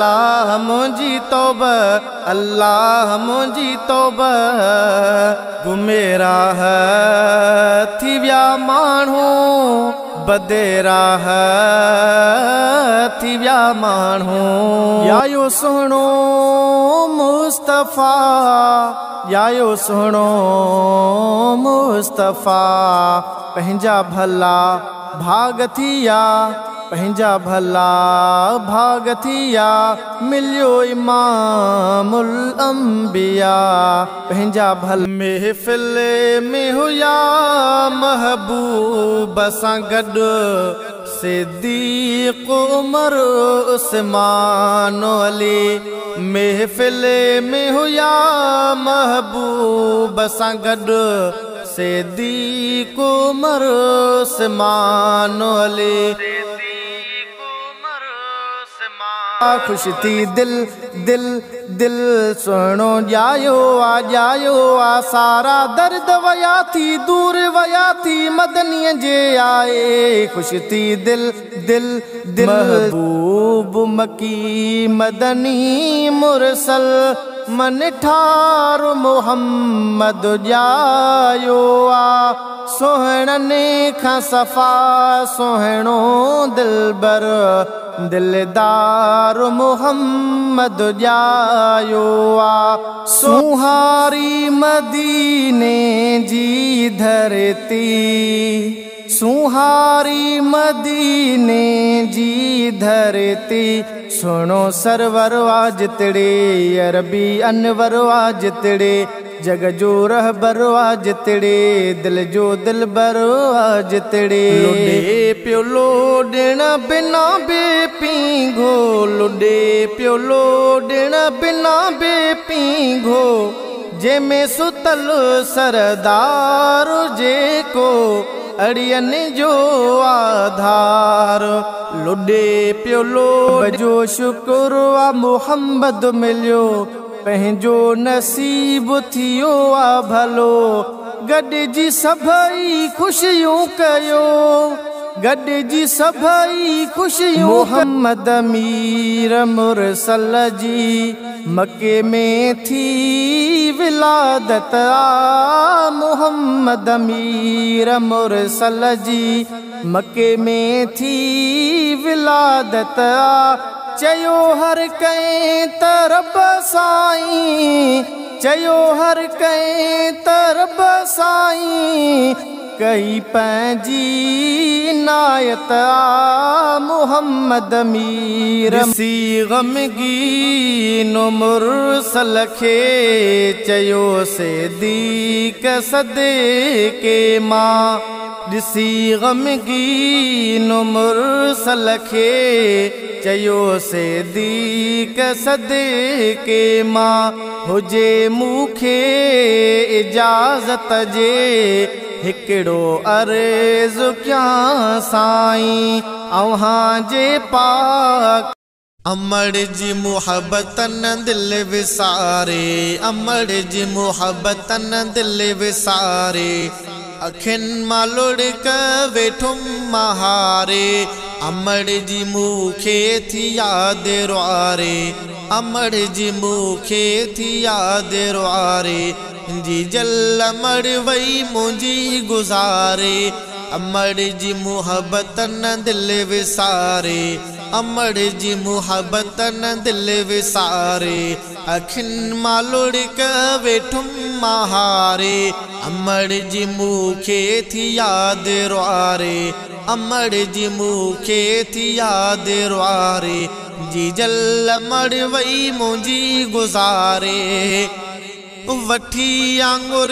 الله मुंहिंजी तौब, अल्लाह मुंहिंजी तौब। गुमेराह थी विया माण्हू, बदेराह थी विया माण्हू। ॼायो सुहिणो मुस्तफ़ा, ॼायो सुहिणो मुस्तफ़ा। पंहिंजा भला भाग थिया, पंहिंजा भला भाग थिया। मिलियो इमामुल अंबिया, पंहिंजा भल। महफ़िल में हुया महबूब सां गॾु, सिद्दीक़ उमर उस्मान अली। महफ़िल में हुया महबूब सां गॾु, सिद्दीक़ उमर उस्मान अली। ख़ुशि थी दिल दिल दिल, सुहिणो ॼायो आ, ॼायो आ। सारा दर्द वया थी दूर, वया थी मदनीअ जे आए। ख़ुशि थी दिल दिल दिल। महबूब मकी मदनी मुरसल, मन ठार मोहम्मद ॼायो आ। सुहिणनि खां सफ़ा सुहिणो दिलबर, दिलदार मोहम्मद ॼायो आ। सुहारी मदीने जी धरती, सुहारी मदीने जी धरती। सुहिणो सरवर वाजितड़े, अरबी अनवर वाजितड़े। जग जो रहबर वाजितड़े, दिल जो दिलबर वाजितड़े। लुॾे पियो लोॾण बिना बे पींघो, लुॾे पियो लोॾण बिना बे पींघो। जंहिंमें सुतल सरदार जेको, अड़ियनि जो आधार। लुॾे पियो लोॾ जो शुक्र आ मोहम्मद मिलियो, पंहिंजो नसीब थियो आ भलो। गॾिजी सभई ख़ुशियूं कयो, गॾिजी सभई ख़ुशियूं। मोहम्मद मीर मुरसल जी, मके में थी विलादत आ। मोहम्मद मीर मुरसल जी, मके में थी विलादत आ। चयो हर कंहिं तरब साईं, चयो हर कंहिं तरब साईं। कई पंहिंजी इनायत आ मोहम्मद मीर। ॾिसी ग़मगीन मुरसल खे, चयो सिद्दीक़ सदके मां। ॾिसी ग़मगीन मुरसल खे, चयो सिद्दीक़ सदके मां। हुजे मूंखे इजाज़त जे, हिकिड़ो अर्ज़ कयां साईं अव्हां जे पाक। अमड़ जी मुहब्बत न दिल विसारे, अमड़ जी मुहब्बत न दिल विसारे। अखियुनि मां लुड़क वेठुमि महारे, अमड़ जी मूंखे थी यादि रुआरे, अमड़ जी मूंखे थी यादि रुआरे। जीजल अमड़ वई मुंहिंजी गुज़ारे, अमड़ जी मुहब्बत न दिल विसारे, अमड़ जी मुहब्बत न दिल विसारे। अखियुनि मां लुड़क वेठुमि महारे, अमड़ जी मूंखे थी यादि रुआरे, अमड़ जी मूंखे थी यादि रुआरे। जीजल अमड़ वई मुंहिंजी गुज़ारे, वठी आङुर।